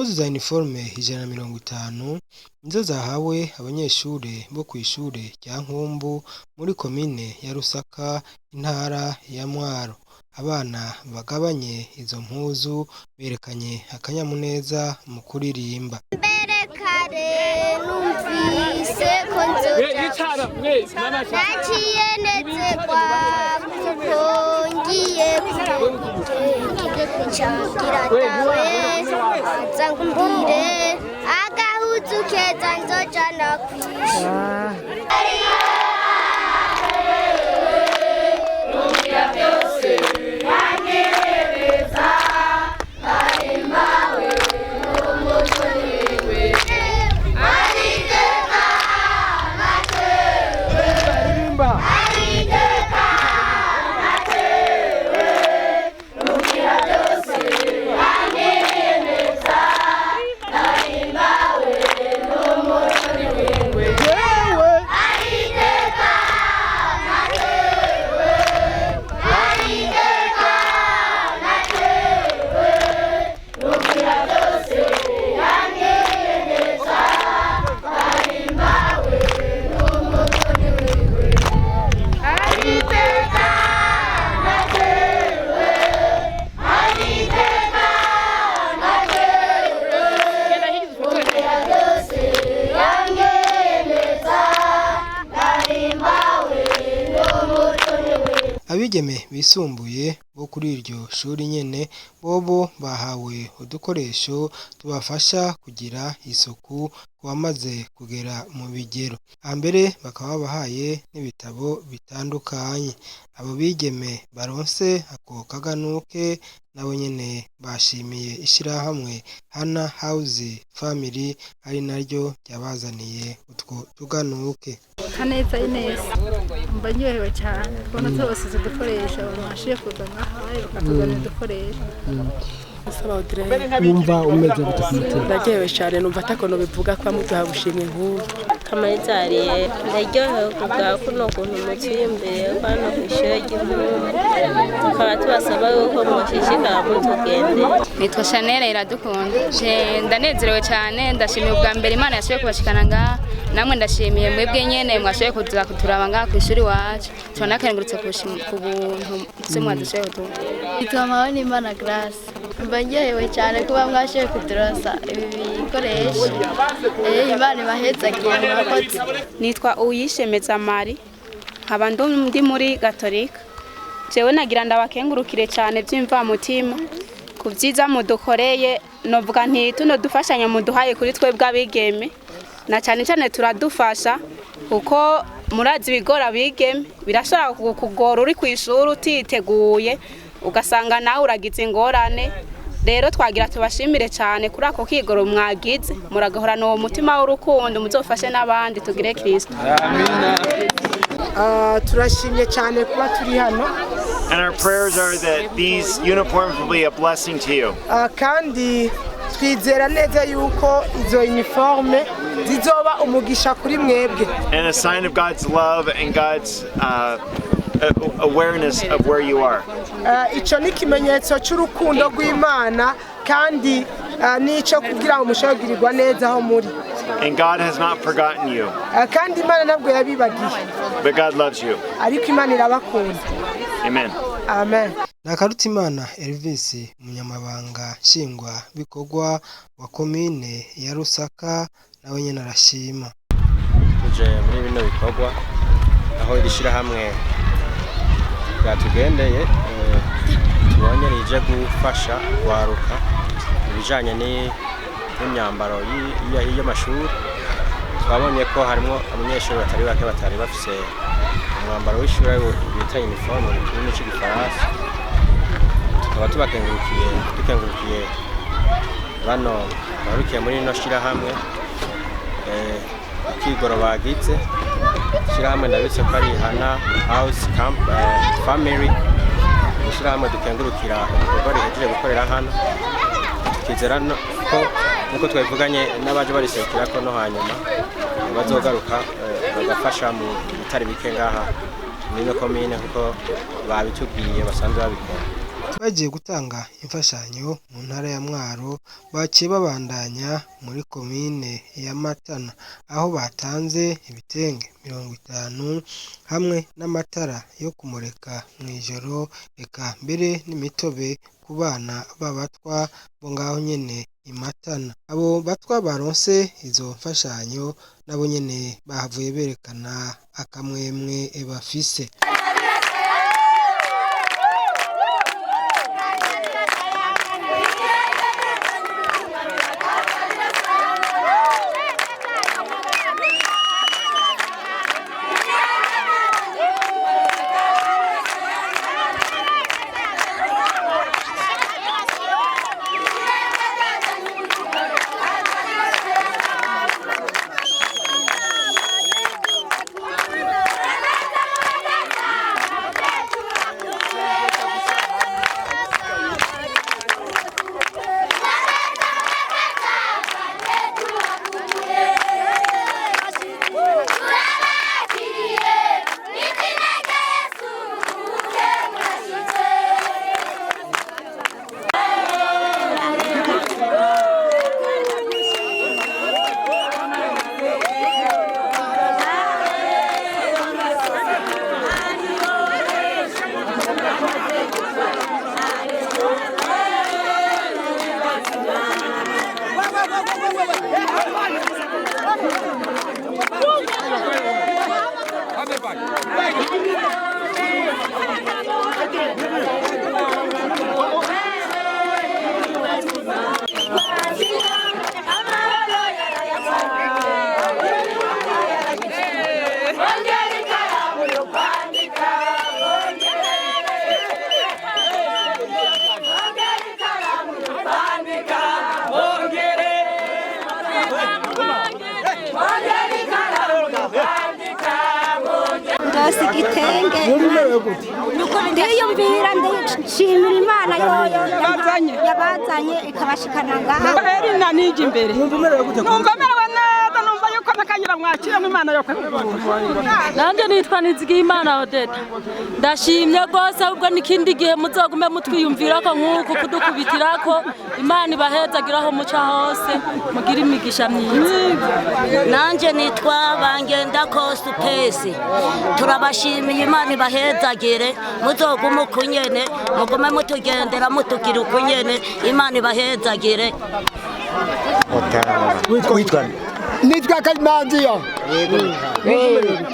Impuzu za uniforme 150 nizo zahawe abanyeshure bo kw'ishure rya Nkumbu muri komine ya Rusaka, intara ya Mwaro. Abana bagabanye izo mpuzu berekanye akanyamuneza mu kuririmba. Mbere kare numvise ko nzoja, naciye nezerwa kuko ngiye kugira dawe aza ngurire agahuzu keza nzojana kw'ishure. Abigeme bisumbuye bo kuri iryo shuri nyene bobo bahawe udukoresho tubafasha kugira isuku ku bamaze kugera mu bigero. Hambere bakaba babahaye n'ibitabo bitandukanye. Abo bigeme baronse ako kaganuke nabo nyene bashimiye ishirahamwe Hana House Family ari naryo ryabazaniye utwo tuganuke. Kaneza Ines, mba ndyohewe cyane kubona tubasize udukoresho, babashije kuza ngahaye bakatuzanira udukoresho. Wumva umeze gute ku mutima? Ndaryohewe cyane, numva atakono bivuga ko muduha bushimwe nk'ubu. Kamariza Ariel, ndaryohewe kubwa kuno kuntu mutuye imbere hano ku ishure ry'igihugu, tukaba tubasaba yuko mwoshishikara mutugendera. Nitwa Chanel Iradukunda. Je ndanezerewe cyane, ndashimiye ubwa mbere Imana yashoboye kubashikana ngaha, namwe ndashimiye mwebwe nyene mwashoboye kuza kuturaba ngaha kw'ishuri iwacu. Turanakengurutse ku buntu se mwadushoboye kuduha. Nitwa Mpabonimana Grace, mba ndyohewe cyane kuba mwashoboye kuturonsa ibi bikoresho. Imana ibahezagire, murakoze. Nitwa Uyishemeza Mari, nkaba ndi muri Gatolika. Jewe nagira ndabakengurukire cyane by'imvamutima ku byiza mudukoreye. Novuga nti tuno dufashanya muduhaye kuri twebwe abigeme na cyane cyane turadufasha, kuko murazi ibigora abigeme birashobora kukugora uri ku ishuri utiteguye, ugasanga nawe uragize ingorane. Rero twagira tubashimire cyane kuri ako kigoro mwagize, muragahorana uwo mutima w'urukundo, muzofashe n'abandi tugire Kristo. Turashimye cyane kuba turi hano. And our prayers are that these uniforms will be a blessing to you. Kandi twizera neza yuko izo uniforme zizoba umugisha kuri mwebwe. And a sign of God's love and God's awareness of where you are. Ico ni ikimenyetso cy'urukundo rw'Imana kandi n'ico kugira ngo mushobore kugirirwa neza aho muri. And God has not forgotten you, Kandi Imana ntabwo yabibagiye, but God loves you. ariko Imana irabakunda. Amen. Amen. Ntakarutimana Elvis, umunyamabanga nshingwabikorwa wa komine ya Rusaka, nawe nyene arashima. Tuje muri bino bikorwa aho iri shyirahamwe ryatugendeye, tubonye rije gufasha rwaruka mu bijanye n'imyambaro y'amashuri. Twabonye ko harimo abanyeshuri batari bake batari bafise umwambaro w'ishuri bita uniforme mu kirimi c'igifaransa. Tukaba tubakengurukiye, dukengurukiye bano barukiye muri rino shirahamwe akigoro bagize. Ishirahamwe ndabitse ko ari Hana House Camp Family, ishirahamwe dukengurukira ibikorwa rihejeje gukorera hano. Tukizera ko nkuko twabivuganye n'abaje bariserukira ko no hanyuma bazogaruka bagafasha mu bitari bike ngaha muri ino komine, kuko babitubwiye basanzwe babikora. Bagiye gutanga imfashanyo mu ntara ya Mwaro, baciye babandanya muri komine ya Matana aho batanze ibitenge 50 hamwe n'amatara yo kumureka mw'ijoro, eka mbere n'imitobe ku bana b'abatwa bo ngaho nyene i Matana. Abo batwa baronse izo mfashanyo nabo nyene bahavuye berekana akamwemwe bafise. Ndose igitenge ndiyumvira, ndishimira Imana yoyo yabazanye ikabashikana ngaha. Erina nije imbere, numva merewe neza, numva yuko nakanyira mwakira Imana yo kwikura. Nanjye nitwa Nizigiyimana Odeta, ndashimye rwose. Ahubwo n'ikindi gihe muzogume mutwiyumvirako nk'uku kudukubitirako. Imana ibahezagiraho muca hose, mugire imigisha myiza. Nanjye nitwa Bangenda Kosupesi, turabashimiye, Imana ibahezagire, muzogume ukunyene, mugume mutugendera, mutugira ukunyene, Imana ibahezagire. Witwa? Nitwa Kalimanziya.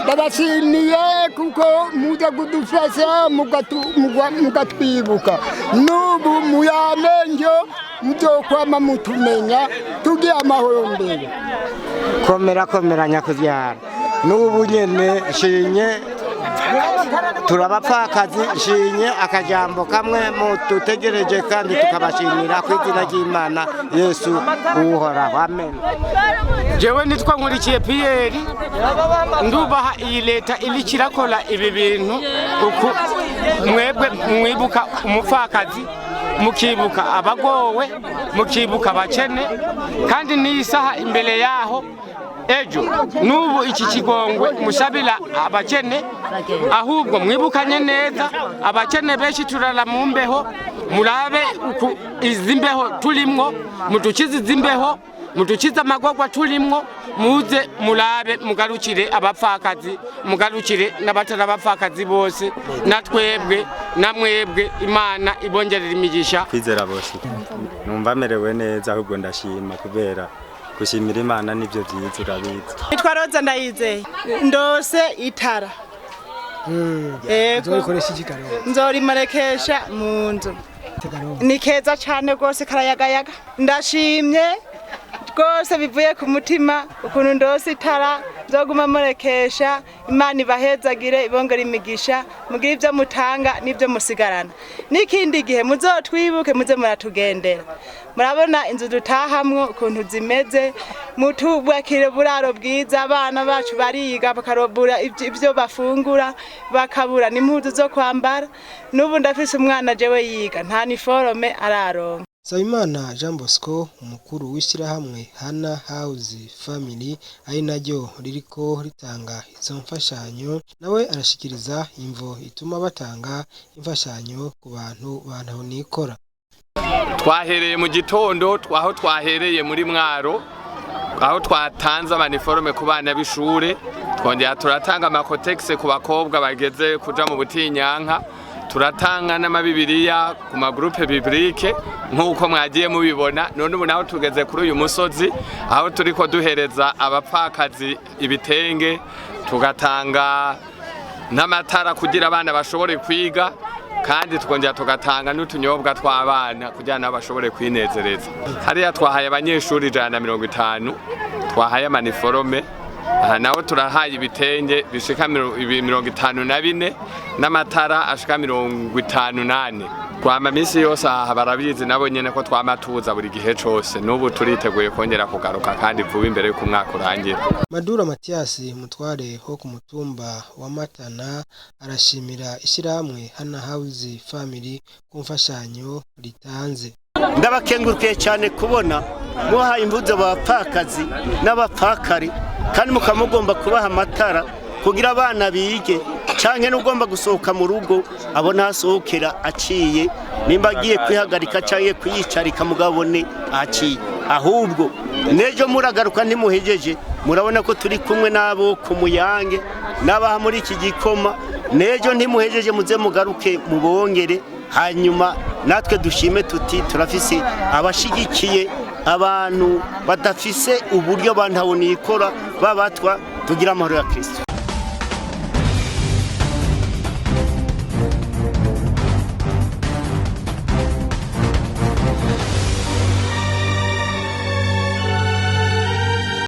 Ndabashimiye kuko muza kudufasha mukatwibuka n'ubu muyamenjo muzokwama mutumenya tugiye amahoro mbere. Komera komera nyakubyara, n'ubu nyene nshinye turabapfakazi, nshinye akajambo kamwe mututegereje kandi tukabashimira ku izina ry'Imana Yesu uhoraho, amen. Jewe nitwa Nkurikiye Piyeri, ndubaha iyi leta iriko irakora ibi bintu uku mwebwe mwibuka umupfakazi, mukibuka abagowe, mukibuka abakene, kandi n'iyi saha imbere yaho ejo n'ubu iki kigongwe musabira abakene, ahubwo mwibukanye neza abakene benshi turara mu mbeho, murabe uku izi mbeho turimwo, mudukize izi mbeho, mudukize amagorwa turimwo, muze murabe mugarukire abapfakazi, mugarukire n'abatari abapfakazi bose, na twebwe na mwebwe, Imana ibongerera imigisha. Kwizera bose numva merewe neza, ahubwo ndashima kubera gushimira Imana nibyo byiza, urabizi. Nitwa Roza Ndayizeye, ndose itara. Nzorikoresha iki kare? Nzorimurekesha mu nzu. Ni keza cyane rwose, karayagayaga. Ndashimye rwose bivuye ku mutima ukuntu ndose itara nzoguma murekesha. Imana ibahezagire, ibongere imigisha, mugire ibyo mutanga n'ibyo musigarana. N'ikindi gihe muzotwibuke, muze muratugendera. Murabona inzu dutahamwo ukuntu zimeze, mutubakire uburaro bwiza, abana bacu bariga bakarobura ibyo bafungura, bakabura n'impuzu zo kwambara. N'ubu ndafise umwana jewe yiga nta niforome araronka. Nsabimana Jean Bosco, umukuru w'ishirahamwe Hana House Family, ari naryo ririko ritanga izo mfashanyo, nawe arashikiriza imvo ituma batanga imfashanyo ku bantu bantahonikora. Twahereye mu gitondo aho twahereye muri Mwaro, aho twatanze amaniforome ku bana b'ishure, twongera turatanga amakotegisi ku bakobwa bageze kuja mu butinyanka, turatanga n'amabibiriya ku magurupe biblike nk'uko mwagiye mubibona. None ubu naho tugeze kuri uyu musozi aho turiko duhereza abapfakazi ibitenge, tugatanga n'amatara kugira abana bashobore kwiga, kandi tukongera tugatanga n'utunyobwa tw'abana kugira nabo bashobore kwinezereza. Hariya twahaye abanyeshuri 150, twahaye amaniforome. Aha naho turahaye ibitenge bishika 54 n'amatara ashika 54. Twama minsi yose aha, barabizi nabo nyene ko twama tuza buri gihe cose. N'ubu turiteguye kongera kugaruka kandi vuba imbere y'uko umwaka urangira. Madura Mathias, mutware wo ku mutumba wa Matana, arashimira ishirahamwe Hana House Family ku mfashanyo ritanze. Ndabakengurukiye cyane kubona muhaye imbuzo abapfakazi n'abapfakari, kandi mukaba mugomba kubaha amatara kugira abana bige, canke n'ugomba gusohoka mu rugo abona asohokera aciye, nimba agiye kwihagarika canke kuyicarika mugabone aciye. Ahubwo n'ejo muragaruka ntimuhejeje, murabona ko turi kumwe n'abo ku Muyange n'abaha muri iki gikoma. N'ejo ntimuhejeje, muze mugaruke mubongere, hanyuma natwe dushime tuti turafise abashigikiye abantu badafise uburyo, bantabonikora babatwa. Tugira amahoro ya Kristo.